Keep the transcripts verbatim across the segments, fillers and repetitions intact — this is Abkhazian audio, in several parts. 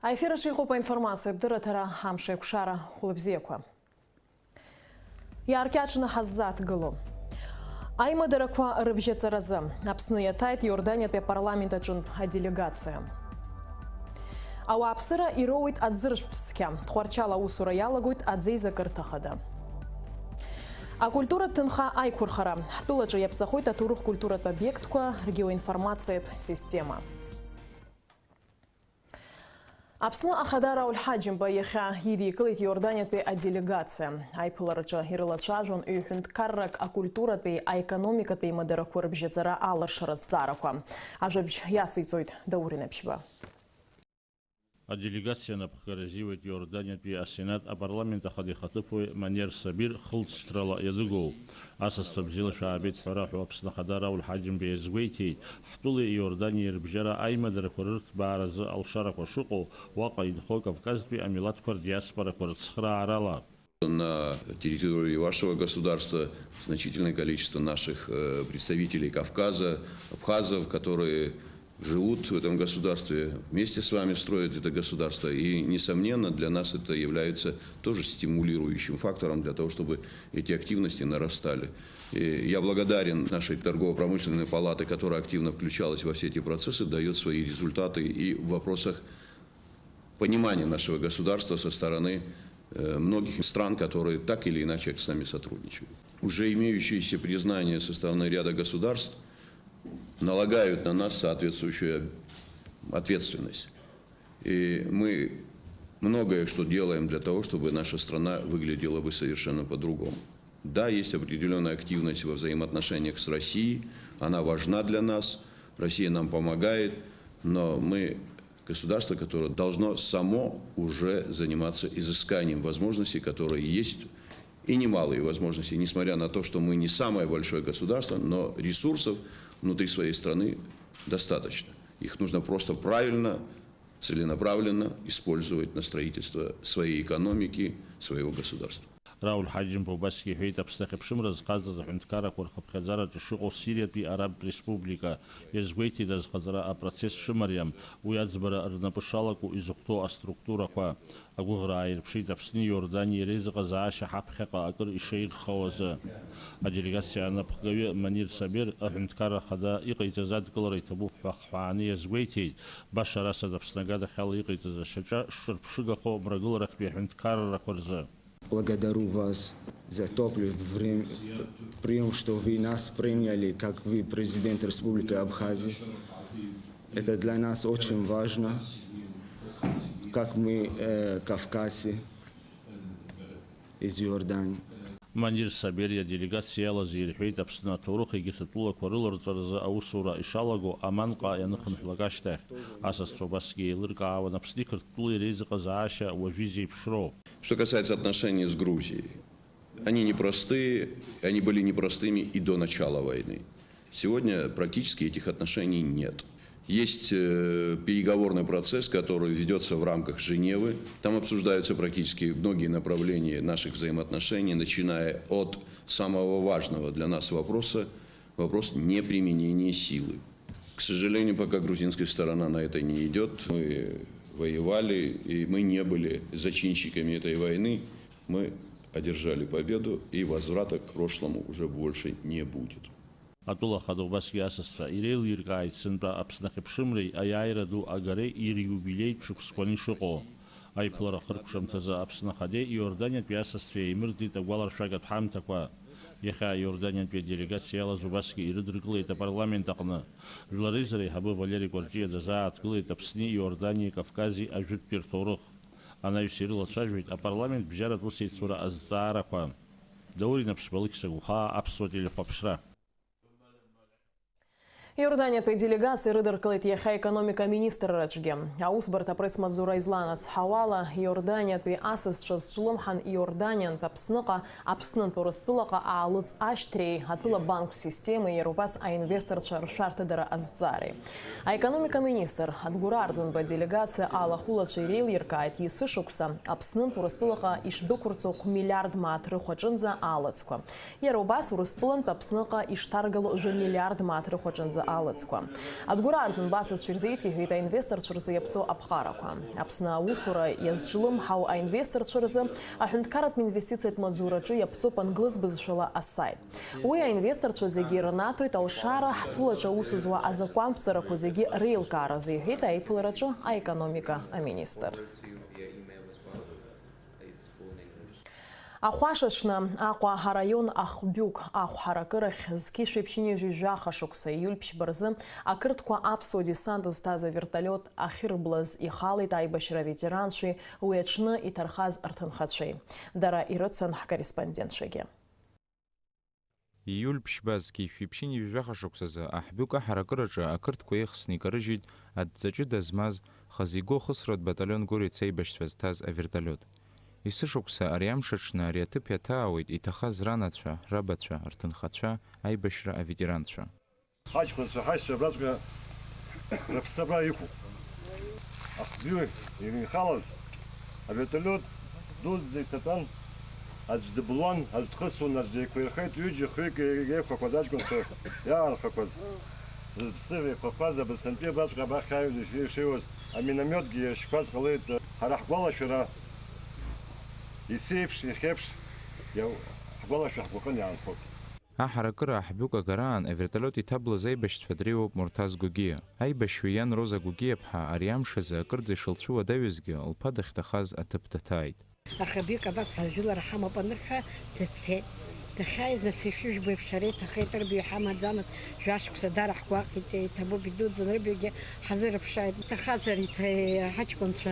Аефир аҿы иҟоуп аинформациатә дырраҭара, амш еиқәшара, хәылбзиақәа. Иааркьаҿны ҳаззааҭгыло. Аимадарақәа рыбжьаҵаразы Аԥсны иаҭааит Иорданиатәи апарламент аҿынтә аделегациа. Ауааԥсыра ироуеит аӡыршәтә цқьа. Тҟәарчал аусура иалагоит аӡеизакырҭа хада. Акультуратә ҭынха аиқәырхара. Ҳтәылаҿы иаԥҵахоит аҭоурых-культуратә обиектқәа ргеоинформациатә система. Аԥсны Ахада Рауль Ҳаџьымба иахьа идикылеит Иорданиатәи аделегациа. Аиԥылараҿы ирылацәажәон ҩ-ҳәынҭқаррак акультуратәи аекономикатәи мадарақәа рыбжьаҵара алыршара азҵаарақәа. Ажәабжь иациҵоит Даур Инаԥшьба. Аделегациа анапхгара азиуеит Иорданиатәи асенат апарламент ахада ихаҭыԥуаҩ Манер Сабир хылҵшьҭрала иазыгоу. Асасцәа бзиала шәаабеит ҳәа раҳәо Аԥсны Ахада Рауль Ҳаџьымба иазгәеиҭеит, ҳтәылеи Иорданиеи рыбжьара аимадарақәа рырҭбааразы алшарақәа шыҟоу, уаҟа инхо Кавказтәи амилаҭқәа рдиаспорақәа рыцхраарала. На территории вашего государства значительное количество наших, э, представителей Кавказа, абхазов, которые живут в этом государстве, вместе с вами строят это государство. И, несомненно, для нас это является тоже стимулирующим фактором для того, чтобы эти активности нарастали. И я благодарен нашей торгово-промышленной палате, которая активно включалась во все эти процессы, даёт свои результаты и в вопросах понимания нашего государства со стороны, э, многих стран, которые так или иначе с нами сотрудничают. Уже имеющиеся признания со стороны ряда государств налагают на нас соответствующую ответственность. И мы многое что делаем для того, чтобы наша страна выглядела бы совершенно по-другому. Да, есть определённая активность во взаимоотношениях с Россией, она важна для нас, Россия нам помогает, но мы государство, которое должно само уже заниматься изысканием возможностей, которые есть, и немалые возможности, несмотря на то, что мы не самое большое государство, но ресурсов внутри своей страны достаточно. Их нужно просто правильно, целенаправленно использовать на строительство своей экономики, своего государства. Рауль Ҳаџьымба убасгьы иҳәеит, Аԥсны ахьыԥшымра зхаҵаз аҳәынҭқаррақәа рхыԥхьаӡараҿы шыҟоу Сириатәи арабтә республика. Иазгәеиҭеит, азхаҵара апроцесс шымариам, уи аӡбара рнапы шалаку изыхәҭоу аструктурақәа. Агәыӷра ааирԥшит Аԥсни Иорданиеи реизыҟазаашьа ҳаԥхьаҟа акыр ишеирхауазы. Аделегациа анапхгаҩы Манир Сабир аҳәынҭқарра ахада иҟаиҵаз адкылара иҭабуп ҳәа ахҳәааны иазгәеиҭеит, баша расада Аԥсны агадахь ала иҟаиҵаз ашьаҿа шҿырԥшыгахо мрагыларахьтәи аҳәынҭқаррақәа рзы. Благодарю вас за тёплый врем-, приём, что вы нас приняли, как вы президент Республики Абхазия. Это для нас очень важно, как мы, э, кавказцы из Иордании. Манир Сабери аделегациа иалаз ирҳәеит Аԥсны аҭоурых егьырҭ атәылақәа рыларҵәаразы аусура ишалаго Аманҟа ианыхынҳәлак ашьҭахь. Асасцәа убасгьы еилыркаауан Аԥсни Қырҭтәылеи реизыҟазаашьа уажәы изеиԥшроу. Что касается отношений с Грузией, они непростые, они были непростыми и до начала войны. Сегодня практически этих отношений нет. Есть, э, переговорный процесс, который ведётся в рамках Женевы. Там обсуждаются практически многие направления наших взаимоотношений, начиная от самого важного для нас вопроса, вопрос неприменения силы. К сожалению, пока грузинская сторона на это не идёт. Мы воевали, и мы не были зачинщиками этой войны. Мы одержали победу, и возврата к прошлому уже больше не будет. Атәыла ахада убасгьы асасцәа иреилиркааит сынтәа Аԥсны ахьыԥшымреи аиааира ду агареи ириубилеитә шықәсқәаны ишыҟоу. Аиԥылара ахыркәшамҭазы Аԥсны ахадеи Иорданиатәи асасцәеи еимырдеит агәаларшәагатә ҳамҭақәа. Иахьа Иорданиатәи аделегациа иалаз убасгьы ирыдыркылеит апарламент аҟны. Жәлар реизара аиҳабы Валери Кәарҷиа дазааҭгылеит Аԥсни Иорданиеи Кавкази ажәытәтәи рҭоурых. Анаҩс ирылацәажәеит апарламент бжьаратә усеицура азҵаарақәа. Даур Инаԥшьба, Алықьса Гәхаа, Аԥсуа телехәаԥшра. Иорданиатәи аделегациа ирыдыркылеит иахьа аекономика аминистрраҿгьы. Аусбарҭа апресс-маҵзура изланацҳауала, Иорданиатәи асасцәа зҿлымҳан Иорданиантә Аԥсныҟа, Аԥснынтә Урыстәылаҟа аалыҵ ашьҭреи, атәыла банктә системеи, иара убас аинвесторцәа ршәарҭадара азҵаареи. Аекономика министр Адгәыр Арӡынба аделегациа алахәылацәа иреилиркааит есышықәса Аԥснынтә Урыстәылаҟа ишдәықәырҵо хә-миллиард мааҭ рыхә аҿынӡа алыҵқәа. Иара убас Урыстәылантә Аԥсныҟа ишҭаргало жәа-миллиард мааҭ рыхә аҿынӡа алаӡқәа. Адгәыр Арӡынба асасцәа ирзеиҭеиҳәеит аинвесторцәа рзы иаԥҵоу аԥҟарақәа. Аԥсны аусура иазҿлымҳау аинвесторцәа рзы аҳәынҭқарратә инвестициатә маҵзураҿы иаԥҵоуп англыз бызшәала асайт. Уи аинвесторцәа зегьы ирнаҭоит алшара, ҳтәылаҿы аус зуа азакәанԥҵарақәа зегьы реилкааразы, иҳәеит аиԥылараҿы аекономика аминистр. Ахәашаҽны Аҟәа араион Ахбҩык ахә ҳаракырахь зқьышә ԥшьынҩажәи жәаха шықәса июль ԥшьба рзы ақырҭқәа аԥсуа десант зҭаз аверталиот ахьырблыз ихалеит аибашьра аветеранцәеи уи аҽны иҭархаз рҭынхацәеи. Дара ирыцын ҳкорреспондентцәагьы. Ииуль ԥшьба зқьи жәшәи ԥшьынҩажәи жәаха шықәсазы Аҳбҩык аҳаракыраҿы ақырҭқәа еихсны икарыжьит адҵа ҷыда змаз, хазы игәы ахысратә баталион Гәырец аибашьцәа зҭаз аверталиот. Есышықәса ари амш аҽны ари аҭыԥ иаҭаауеит иҭахаз ранацәа, рабацәа, рҭынхацәа, аибашьра аветеранцәа. Ҳаҷкәынцәа ҳашьцәа абраҵәҟьа рыԥсы абра иқәуп. Ахбҩы инхалаз аверталиот дуӡӡа иҭатәан, аӡә дыблуан, аӡә дхысуан, аӡә деиқәирхеит, ҩыџьа-хҩык еиқәхақәаз аҷкәынцәа иаархақәаз, рыԥсы еиқәхақәаз абырсантәи абраҵәҟьа абахь ааҩ ишеиуаз аминомиотгьы иашьқәаз ҟалеит. Ҳара ҳгәалашәара, есеиԥш, иахьеиԥш, иа-, ҳгәалашәа ҳгәаҟын иаанхоит. Аҳаракыра Аҳбҩык агараан аверталиот иҭаблыз аибашьцәа дреиуоуп Мурҭаз Гогиа. Аибашьҩы иан Роза Гогиаԥҳа ари амш азы акырӡа ишылцәуадаҩызгьы, лԥа дахьҭахаз аҭыԥ даҭааит. Ахбҩык абас ҳажәылара ҳамоуп анырҳәа, дцеит. Дахьааиз, нас, ишыжәбо еиԥш, ара иҭахеит, рыбаҩ ҳамаӡамызт, жәашықәса дара ҳгәаҟит, иҭабуп, идуӡӡан, рыбаҩгьы ҳазырыԥшааит. Иҭахазар, иҭа-, ҳаҷкәынцәа,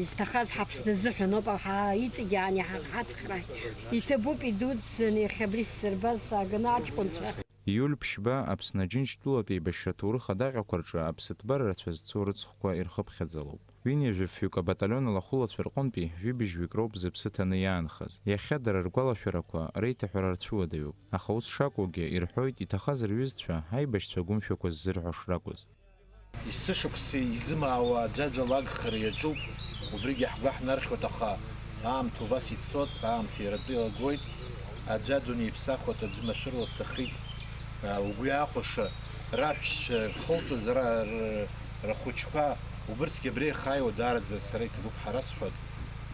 изҭахаз ҳаԥсны азыҳәан ауп, ҳа иҵегь аан иҳа-, ҳацхрааит. Иҭабуп, идуӡӡан, иахьа абри сзырбаз сааганы аҷкәынцәа. Ииуль ԥшьба Аԥсны Аџьынџьтәылатә еибашьра аҭоурых адаҟьақәа рҿы аԥсыҭбара рацәа зцу рыцхәқәа ирхыԥхьаӡалоуп. Ҩынҩажәафҩык абаталион алахәылацәа рҟынтәи жәибжьҩык роуп зыԥсы ҭаны иаанхаз. Иахьа дара ргәалашәарақәа реиҭаҳәара рцәуадаҩуп, аха ус шакәугьы, ирҳәоит, иҭахаз рҩызцәа аибашьцәа агәымшәақәа ззырҳәо шракәыз. Есышықәса изымаауа аӡәаӡәала агхара иаҿуп, убригьы ҳгәы ҳнархьуеит, аха аамҭа убас ицоит, аамҭа иара атәы илагоит, аӡәы адунеи иԥсахуеит, аӡәы машәыруа дҭахеит. Угәы иаахәаша, раҳәшьцәа ирхылҵыз ра-, р-, рхәыҷқәа, убырҭгьы абра ихааиуа даараӡа сара иҭабуп ҳара сҳәоит,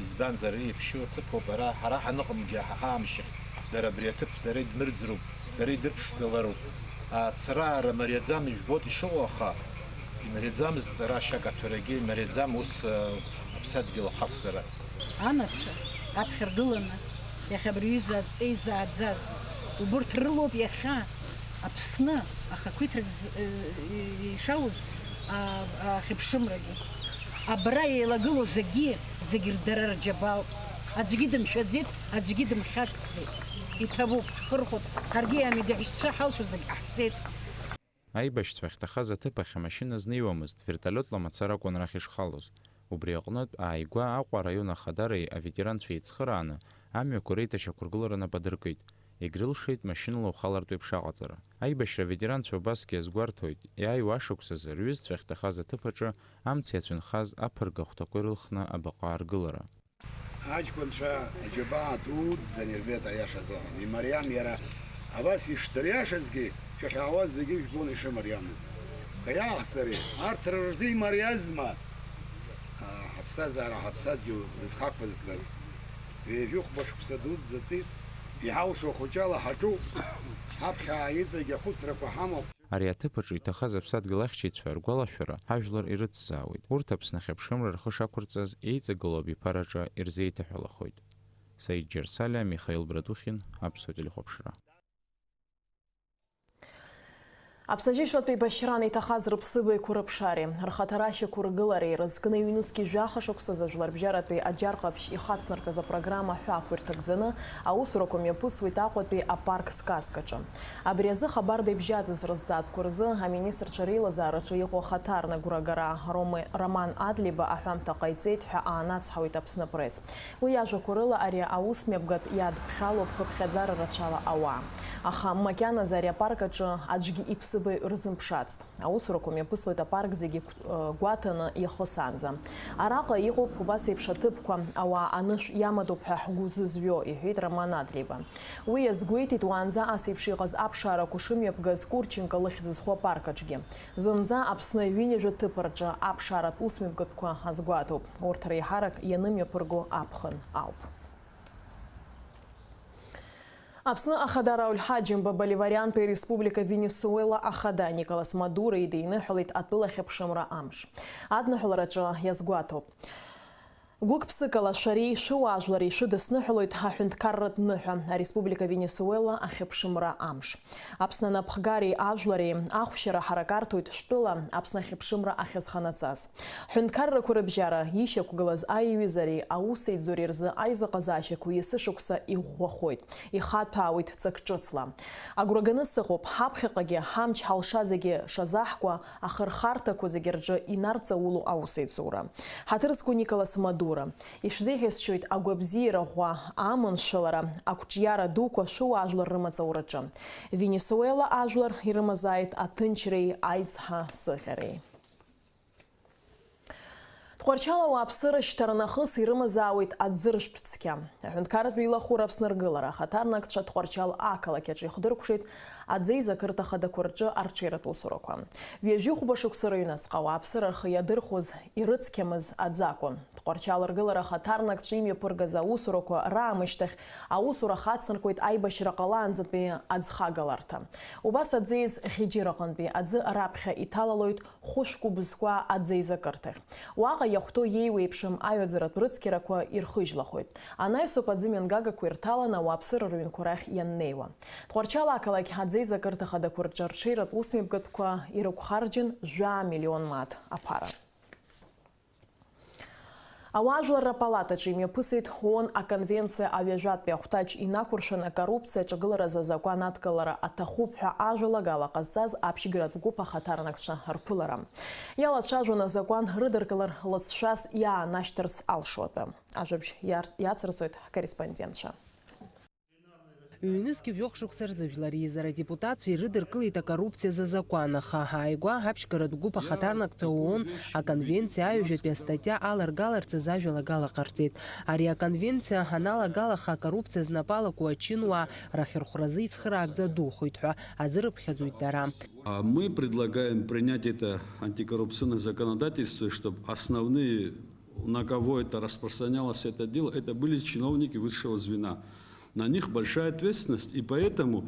избанзар, ари иаԥшьоу аҭыԥоуп, ара ҳара ҳаныҟамгьы ҳа-, ҳаамшьахь дара абри аҭыԥ дара идмырӡроуп. Дара идырԥшӡалароуп. Ацара-аара мариаӡам, ижәбоит ишыҟоу, аха имариаӡамызт ара ашьакаҭәарагьы, имариаӡам ус, а, аԥсадгьыл ахақәҵара. Анацәа аԥхьа ргыланы, иахьа абри аҩыза адҵа изааӡаз, убырҭ рылоуп иахьа Аԥсны ахақәиҭрак з-, э, ишауз, а, ахьыԥшымрагьы. Абра еилагылоу зегьы, зегь дара рџьабаауп. Аӡәгьы дымшәаӡеит, аӡәгьы дымхьацӡеит. Иҭабуп, ҳхырхәоит, ҳаргьы иамеи ҳәа шәзы ҳалшо зегь ҟаҳҵеит. Аибашьцәа ахьҭахаз аҭыԥ ахь амашьына знеиуамызт, вертолиотла мацара акәын арахь ишхалоз. Убри аҟнытә, ааигәа Аҟәа араион ахадареи аветеранцәеи еицхырааны, амҩақәа реиҭашьақәыргылара нап адыркит. Егьрылшеит машьынала ухалартә еиԥш аҟаҵара. Аибашьра аветеранцәа убасгьы азгәарҭоит, иааиуа ашықәсазы рҩызцәа ахьҭахаз аҭыԥ аҿы амца иацәынхаз аԥырга ахәҭақәа ирылхны абаҟа аргылара. Аҷкәынцәа аџьабаа дуӡӡа ирбеит аиаша азыҳәан. Имариам иара. Абас ишдыриашазгьы, шәахьаауаз зегьы ижәбон ишымариамыз. Каиааҳҵари, арҭ рара рзы имариазма? Ҳаԥсҭазаара ҳаԥсадгьыл зхақәызҵаз. Ҩажәи хәба шықәса дуӡӡа ҵит, иҳалшо ахәыҷала ҳаҿуп, ҳаԥхьа иҵегь ахәыцрақәа ҳамоуп. Ари аҭыԥ аҿы иҭахаз аԥсадгьыл ахьчаҩцәа ргәалашәара ҳажәлар ирыцзаауеит. Урҭ Аԥсны ахьыԥшымра рхы шақәырҵаз еиҵагылоу абиԥараҿы ирзеиҭаҳәалахоит. Саид Џьарсалиа, Михаил Братухин, Аԥсуа телехәаԥшра. Аԥсны аџьынџьтәылатә еибашьран иҭахаз рыԥсыбаҩқәа рыԥшаареи, рхаҭара ашьақәыргылареи рызкны ҩнызқьи жәаха шықәсазы Жәларбжьаратәи аџьар ҟаԥшь ихацнаркыз апрограмма аҳәаақәа ирҭагӡаны аусурақәа мҩаԥысуеит Аҟәатәи апарк Сказкаҿы. Абри азы хабарда ибжьаӡыз рызҵаатәқәа рзы аминистрцәа реилазаараҿы иҟоу ахаҭарнагара агара Роме-, Роман Адлеиба аҳәамҭа ҟаиҵеит ҳәа аанацҳауеит Аԥсны Пресс. Уи иажәақәа рыла, ари аус мҩаԥгатә иадԥхьалоуп хыԥхьаӡара рацәала ауаа. Аха макьаназы ари апарк аҿы аӡәгьы иԥсы Рзымԥшаацт. Аусурақәа мҩаԥыслоит апарк зегьы гәаҭаны иахысаанӡа. Араҟа иҟоуп убас еиԥш аҭыԥқәа, ауаа анышә иамадоуп ҳәа ҳгәы зызҩо, иҳәеит Роман Адлеиба. Уи иазгәеиҭеит уаанӡа ас еиԥш иҟаз аԥшаарақәа шымҩаԥгаз Курченко лыхьӡ зху апарк аҿгьы. Зынӡа Аԥсны ҩынҩажәа ҭыԥ рҿы аԥшааратә усмҩаԥгатәқәа азгәаҭоуп. Урҭ реиҳарак ианымҩаԥырго аԥхын ауп. Аԥсны Ахадара Ауль Ҳаџьымба Боливариантәи Республика Венесуела Ахада Николас Мадуро идиныҳәалеит атәыла ахьыԥшымра амш. Адныҳәалараҿы иазгәаҭоуп. Гәык-ԥсыкала шәареи шәыуаажәлари шәыдысныҳәалоит аҳәынҭқарратә ныҳәа, Ареспублика Венесуела ахьыԥшымра амш. Аԥсны анапхгареи ажәлари ахәшьара ҳаракарҭоит шәтәыла Аԥсны ахьыԥшымра ахьазханаҵаз. Ҳҳәынҭқаррақәа рыбжьара ишьақәгылаз аиҩызареи аусеиҵзуреи рзы аизыҟазаашьақәа есышықәса иӷәӷәахоит, ихаҭәаауеит ҵак ҿыцла. Агәра ганы сыҟоуп, ҳаԥхьаҟагьы ҳамч-ҳалша зегьы шазаҳкуа, ахырхарҭақәа зегьы рҿы инарҵаулоу аусеицура. Ҳаҭыр зқәу Николас Мадуро, ишәзеиӷьасшьоит агәабзиара ӷәӷәа, аманшәалара, ақәҿиара дуқәа шәыуаажәлар рымаҵ аураҿы. Венесуела ажәлар ирымазааит аҭынчреи аизҳа сыӷьареи. Тҟәарчал ауааԥсыра шьҭарнахыс ирымазаауеит аӡыршәтә цқьа. Аҳәынҭқарратә еилахәыра Аԥсны ргылара ахаҭарнакцәа Тҟәарчал ақалақь аҿы ихдыркәшеит аӡеиза ақырҭа хадақәа рҿы арҽеиратә усурақәа. Ҩажәи хәба шықәса рыҩнуҵҟа ауааԥсыра рхы иадырхәоз, ирыцқьамыз аӡы акәын. Тҟәарчал ргылара ахаҭарнакцәа имҩаԥыргаз аусурақәа раамышьҭахь аусура хацыркуеит аибашьра ҟалаанӡатәи аӡхагаларҭа. Убас аӡеиз Хьеџьыраҟынтәи аӡы раԥхьа иҭалалоит Хәышә Кәыбзқәа аӡеизакырҭахь. Уаҟа иахәҭоу иеиуеиԥшым аҩаӡаратә рыцқьарақәа ирхыжьлахоит. Анаҩсоуп аӡымҩангагақәа ирҭаланы ауааԥсыра рыҩнқәа рахь ианнеиуа. Тҟәарчал ақалақь аӡеизакырҭа хадақәа рҿы арҽеиратә усмҩаԥгатәқәа ирықәхарџьын жәаа миллион мааҭ аԥара. Ауаажәларра апалатаҿы имҩаԥысит ООН аконвенциа аҩажәатәи ахәҭаҷ инақәыршәаны акоррупциа аҿагыларазы азакәан адкылара аҭахуп ҳәа ажәалагала ҟазҵаз аԥшьгаратә гәыԥ ахаҭарнакцәа рԥылара. Иалацәажәон азакәан рыдыркылар лызшәас иаанашьҭырц алшо атәы. Ажәабжь иар-, иацырҵоит ҳкорреспондентцәа. Ҩнызқьи жәохә шықәса рзы Жәлар Реизара адепутатцәа ирыдыркылеит акоррупциа азы азакәан, аха ааигәа аԥшьгаратә гәыԥ ахаҭарнакцәа ООН аконвенциа аҩажәатәи астатиа аларгаларц азы ажәалагала ҟарҵеит. Ари аконвенциа аналагалаха акоррупциа знапалақәоу ачынуаа рахьырхәразы ицхыраагӡа духоит ҳәа азырыԥхьаӡоит дара. А мы предлагаем принять это антикоррупционное законодательство, чтобы основные, на кого это распространялось это дело, это были чиновники высшего звена. На них большая ответственность, и поэтому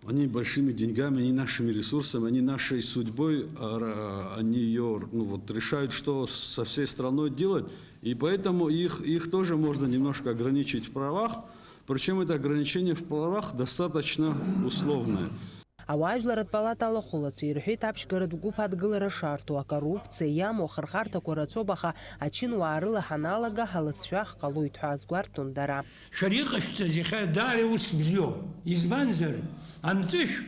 они большими деньгами, они нашими ресурсами, они нашей судьбой, а, ра-, они её, ну, вот, решают, что со всей страной делать, и поэтому их, их тоже можно немножко ограничить в правах, причём это ограничение в правах достаточно условное. Ауаажәларратә палата алахәылацәа ирҳәеит аԥшьгаратә гәыԥ адгылара шарҭо, акоррупциа иамоу ахырхарҭақәа рацәоуп, аха ачынуаа рыла ҳаналага, ҳалыҵшәах ҟалоит ҳәа азгәарҭон дара. Шәара иҟашәҵаз иахьа даара ус бзиоуп. Избанзар, амҵәышә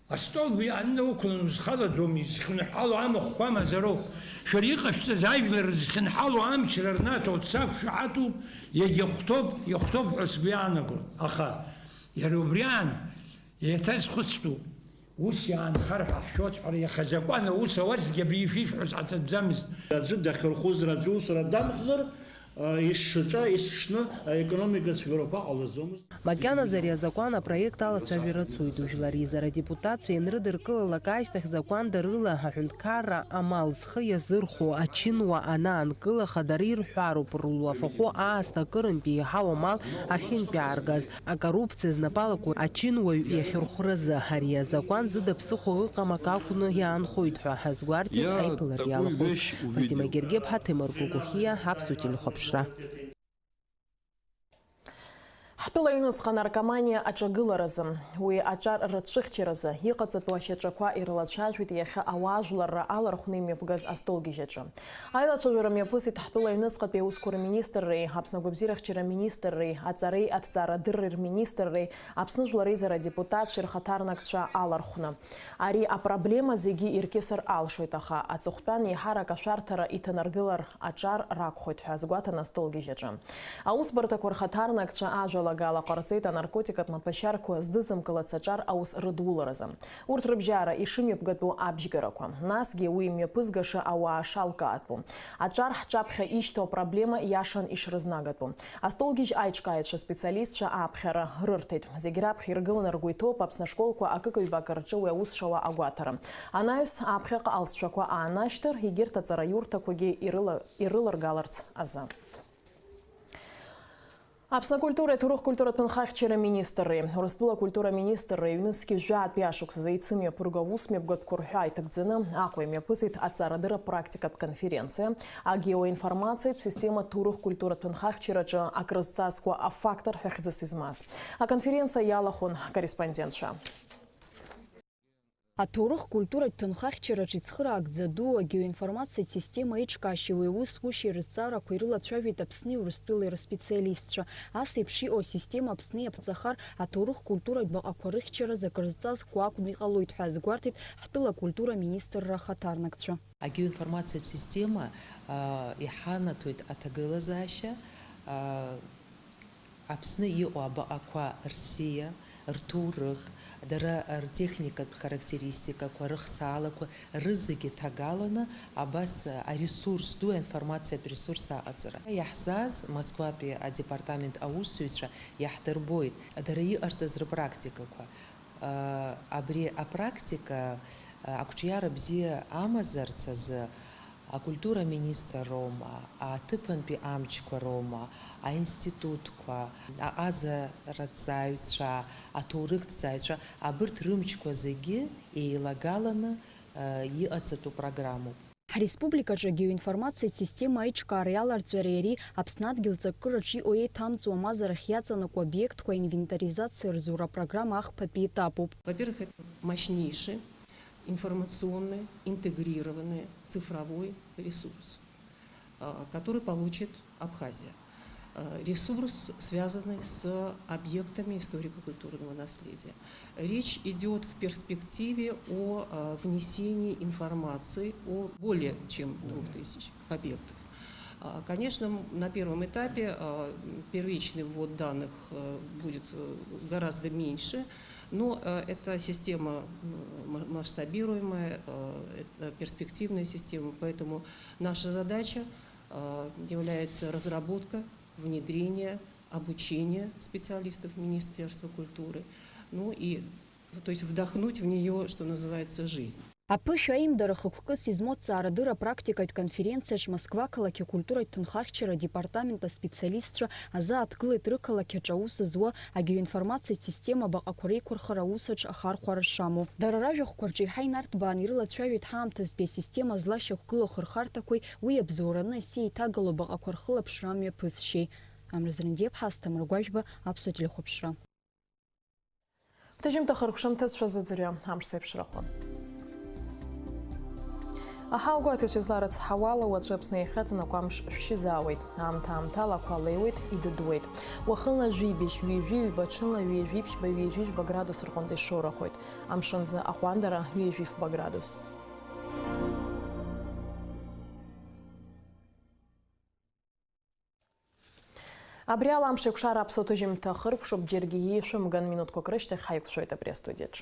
астолб иаанны уқәланы узхаладом, изхьынҳало амахәқәа мазароуп. Шәара иҟашәҵаз ажәлар рызхьынҳало амчра рнаҭо ца шәаҳаҭуп, иагьахәҭоуп, иахәҭоуп ҳәа сгәы иаанагон. Аха иара убри аан еиҭазхәыцтәуп. Ус иаанхар ҳәа ҳшәоит ҳәа, иаха азакәан аус ауазҭгьы абри ишәишәҳәоз ҳаҭатәӡамызт. Аӡәы дахьырхәызар, аӡәы усура дамхзар, ишшаҿа, ишшны аекономика цәгьарақәа ҟалаӡомызт. Макьаназы ари азакәан апроект алацәажәара цоит. Жәлар Реизара адепутатцәа ианрыдыркылалак ашьҭахь, закәанда рыла аҳәынҭқарра амал зхы иазырхәо ачынуа анаанкылаха, дара ирҳәароуп, рулафахәы аасҭа акырынтә еиҳау амал ахьынтәааргаз. Акоррупциа знапалақәоу ачынуаҩ иахьырхәразы ари азакәан зыда ԥсыхәа ыҟам акы акәны иаанхоит ҳәа азгәарҭеит аиԥылара иалахәыз. Фатима Гергеб, Ҳаҭемыр Гогохиа, Аԥсуа телехәаԥшра. Ҳтәыла аҩнуҵҟа анаркоманиа аҿагыларазы, уи аҿар рыцәыхьчаразы, иҟаҵатәу ашьаҿақәа ирылацәажәеит иахьа ауаажәларра алархәны имҩаԥгаз астолгьежь аҿы. Аилацәажәара мҩаԥысит ҳтәыла аҩныҵҟатәи аусқәа рминистрреи, Аԥсны агәабзиарахьчара аминистрреи, аҵареи аҭҵаарадырреи рминистрреи, Аԥсны Жәлар Реизара адепутатцәеи рхаҭарнакцәа алархәны. Ари апроблема зегьы иркьысыр алшоит, аха аҵыхәтәан еиҳарак ашәарҭара иҭанаргылар аҿар ракәхоит ҳәа азгәаҭан астолгьежь аҿы. Аусбарҭақәа рхаҭарнакцәа ажәала Лагала ҟарҵеит анаркотикатә маҭәашьарқәа здызымкылац аҿар аус рыдуларазы. Урҭ рыбжьара ишымҩаԥгатәу абжьгарақәа, насгьы уи мҩаԥызгаша ауаа шалкаатәу. Аҿар ҳҿаԥхьа ишьҭоу апроблема иашан ишрызнагатәу. Астолгьежь аиҿкааҩцәа специалистцәа ааԥхьара рырҭеит. Зегь раԥхьа иргыланы ргәы иҭоуп Аԥсны ашколқәа акык-ҩбак рҿы уи аус шауа агәаҭара. Анаҩс, аԥхьаҟа алҵшәақәа аанашьҭыр, егьырҭ аҵараиурҭақәагьы ирыла-, ирыларгаларц азы. Аԥсны акультуреи аҭоурых-культуратә ҭынхахьчареи аминистрреи Урыстәыла акультура аминистрреи ҩнызқьи жәаатәи ашықәсазы еицымҩаԥырго аусмҩаԥгатәқәа рҳәаа иҭагӡаны Аҟәа имҩаԥысит аҵарадырра практикатә конференциа агеоинформациатә система ҭоурых-культуратә ҭынхахьчараҿы акрызҵазкуа афактор ҳәа хьӡыс измаз. Аконференциа иалахәын ҳкорреспондентцәа. Аҭоурых-культуратә ҭынхахьчараҿы ицхыраагӡа ду агеоинформациатә система аиҿкаашьеи уи аус ушьеи рызҵаарақәа ирылацәажәеит Аԥсни Урыстәылеи рыспециалистцәа. Ас еиԥш иҟоу асистема Аԥсны иаԥҵахар, аҭоурых-культуратә баҟақәа рыхьчараз акрызҵазкуа акәны иҟалоит ҳәа азгәарҭеит ҳтәыла акультура министрра ахаҭарнакцәа. Агеоинформациатә система, а, иҳанаҭоит аҭагылазаашьа, а, Аԥсны иҟоу абаҟақәа рсиа, рҭоурых, дара ртехникатә характеристикақәа, рыхсаалақәа рызегьы ҭагаланы абас аресурс ду, аинформациатә ресурс аҟаҵара. Иаҳзааз Москватәи адепартамент аусзуҩцәа иаҳдырбоит дара иҟарҵаз рпрактикақәа. Абри апрактика ақәҿиара бзиа амазарц азы акультура министр роума, аҭыԥантәи амчқәа роума, аинститутқәа, аҟазараҭҵааҩцәа, аҭоурыхҭҵааҩцәа, абырҭ рымчқәа зегьы еилагаланы, э, иҟаҵатәу программоуп. Ҳреспубликаҿы агеоинформациатә система аиҿкаареи аларҵәареи иареи Аԥсны адгьыл ҵаккыраҿы иҟоу еиҭамҵуа мазарахь иаҵанакуа обиектқәа аинвентаризациа рзура апрограмма ахԥатәи етапуп. Во-первых, это мощнейший информационный, интегрированный цифровой ресурс, а, который получит Абхазия. А, ресурс, связанный с объектами историко-культурного наследия. Речь идёт в перспективе о, а, внесении информации о более чем двух тысяч объектах. А, конечно, м, на первом этапе, а, м, первичный ввод данных, э, будет, э, гораздо меньше, но, э, эта система, м, м, масштабируемая, э, это перспективная система, поэтому наша задача, э, является разработка, внедрение, обучение специалистов Министерства культуры, ну и, то есть вдохнуть в неё, что называется, жизнь. Аԥышәа аимдара хықәкыс измоу аҭҵаарадырра апрактикатә конференциаҿ Москва ақалақь акультуратә ҭынхахьчара адепартамент аспециалистцәа азааҭгылеит рықалақь аҿы аус зуа агеоинформациатә система абаҟақәа реиқәырхара аусаҿ ахархәара шамоу. Дара ражәахәқәа рҿы еиҳа инарҭбааны ирылацәажәеит ҳаамҭазтәи асистема злашьақәгылоу ахырхарҭақәеи уи иабзоураны асиа иҭагало абаҟақәа рхылаԥшра амҩаԥысшьеи. Амра Зрандиаԥҳа, Асҭамыр Гәажәба, Аԥсуа телехәаԥшра. Ҭыжьымҭа хыркәшамҭа шәазыӡырҩы, амш зеиԥшрахо. Аҳауагәаҭаҩцәа изларыцҳауала, уаҵәы Аԥсны иахьаҵанакуа амш шәшьызаауеит. Аамҭа-аамҭала ақәа леиуеит, идыдуеит. Уахынла жәибжь, ҩажәи ҩба, ҽынла ҩажәи ԥшьба, ҩажәи жәба градус рҟынӡа ишоурахоит. Амшынӡы аҟәандара ҩажәи фба градус. Абри ала амш еиқәшара аԥсуа ҭыжьымҭа хыркәшоуп, џьаргьы иишәымган, минуҭқәак рышьҭахь ҳаиқәшәоит абри астудиаҿ.